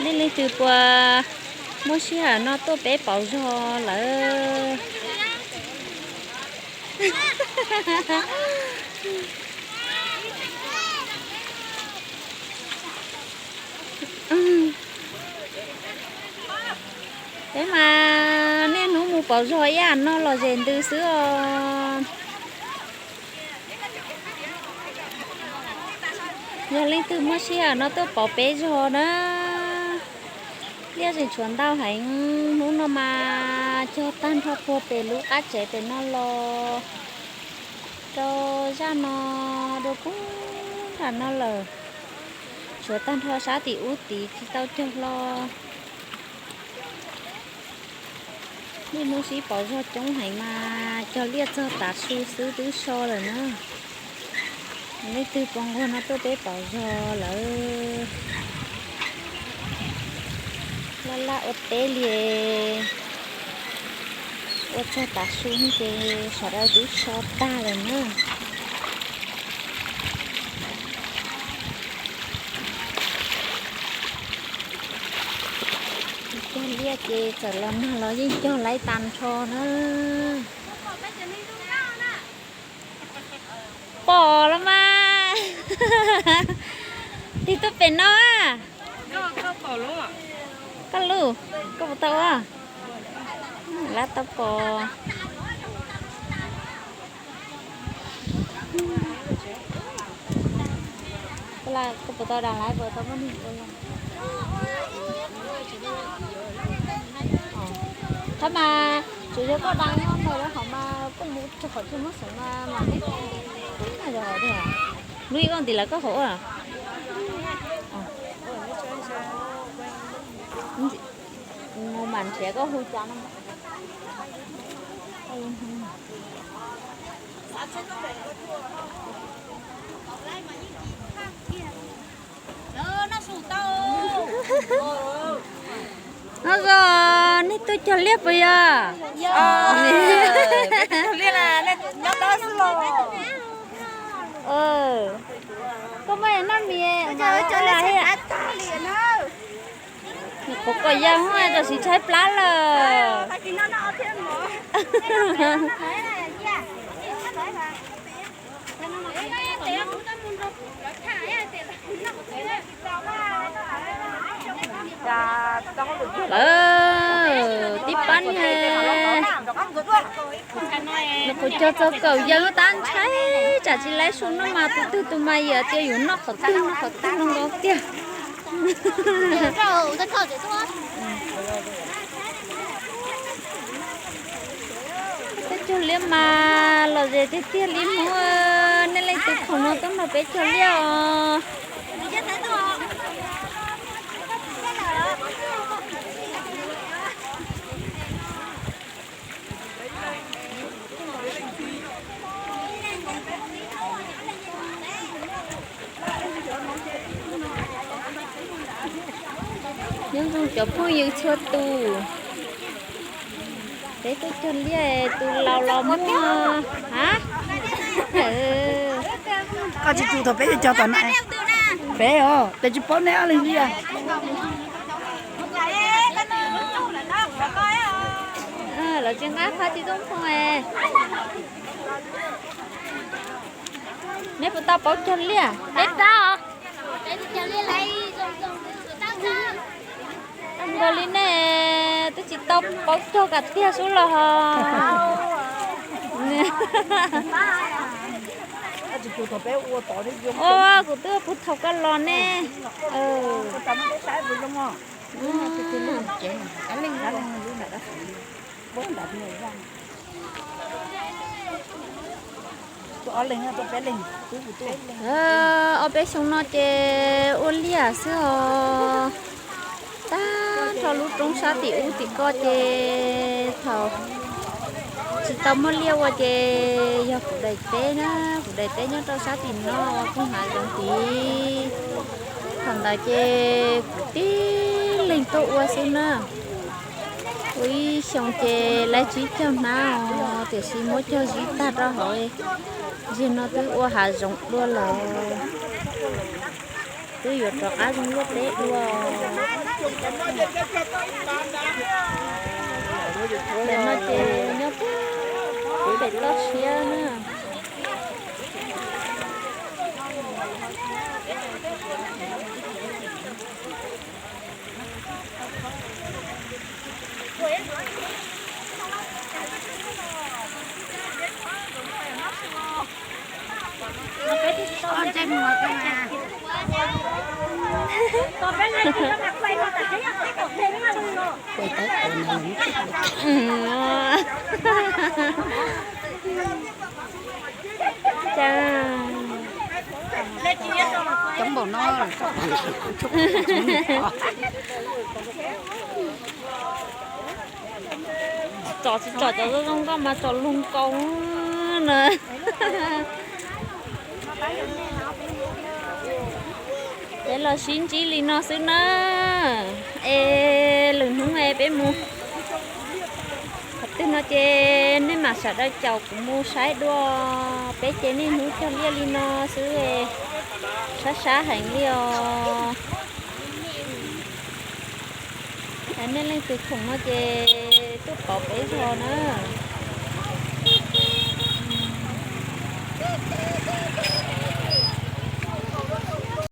Nej leej twg puas muaj sij hawm no tuaj peb pauv zog lawm? Peb mas niaj hnub mus pauv zog ib yam no los zem ntws xwb os. Yog leej twg muaj sij hawm no tuaj pauv peb zog na. Liaj zeem tshuav ntau heev, hnub no mas cog tag nrho puag pem lub qab tsev pem no los rau zaj no dua puag nram no lawm. Tshuav tag nrho sab tim ub tid tsis tau cog hlo. Niaj hnub sib pauv zog coob heev mas cog liaj txog tav su xwb twb so lawm na. Leej twg puas nquag no tuaj peb pauv zog lawm. Laj laj ua teb li, ua txog tav su ces sawv daws twb so tag lawm na. Cog liaj ces txawm los nag los yeej cog laib tag nrho na. Pom los mas. Tig tuaj pem no. Koj lub, koj puas tau ua? Lab tau pom. Koj puas tau das laiv puas tau muaj neeg ua los? Thab mas tsuas yog koj das nyob ntawm lawv hauv mas koj mus rau qhov chaw muab xeem mas mam li ub na yog tiag. Lub ib vaj ntim lawv koj qhov ua. Mus mam nrhiav koj hu cas no. No zos nej tuaj cog liaj puas yog? Koj muaj noj mis. Nws qhuav kom yawg tam sim tshaib plab lawm. Lawm tib pab niag nws qhuav cog txog kaum yawg tab ntshai tsam tsis laib su noj mas tus twg tus mas yam tias yuav noj qhov twg noj qhov twg no nkaus tiag. Peb cog liaj mas lom zem tiag tiag li Hmoob, nej leej twg khoom no tuaj nrog peb cog liaj os. Nyob zoo cov phooj ywg txhua tus, peb tuaj cog liaj tus laus los muaj. A, koj tsis tsus thaum peb yuav cog tom na. Peb os, peb tsis paub neb ob leeg liaj. Lawv tsis nqa qhov tsis zoo phooj. Neb puas tau paub cog liaj? Peb paub. Nkaus li nej twb tsis tau paub cog kam tiag xwb los ho. Ua kuv twb puag thaum koj los ne. Ob peb xyoo no ces ua liaj xwb os. Tag nrho lub roob sab tim ub tim ko ces thaum tsis tau muaj liaj ua ces yog kuv daim teb na, kuv daim teb nyob rau sab tim no, kuv hav zoov tid. Thaum ntawd ces kuv tib leeg tuaj ua xwb na. Ua ib xyoo ces laib tsib caug hnab os, tiam sis muab cog zib tag rau hauv, zeg no twb ua hav zoov dua lawm. Twb yuav rov qab zoo luaj teb dua. Ntawm no ces nyob pem toj siab na. Coob npaum no. Tsom tsis tsom cov zoo zoo nkauj mas tsom luag nkaus na. Peb los sib ntsib li no xwb na. Es lwm hnub es peb mus qhov twg no ces nej mam sawv daws caum kuv mus saib dua. Peb ces niaj hnub cog liaj li no xwb, sab sab heev li os. Nej leej twg khoom no ces tuaj pab peb zog na.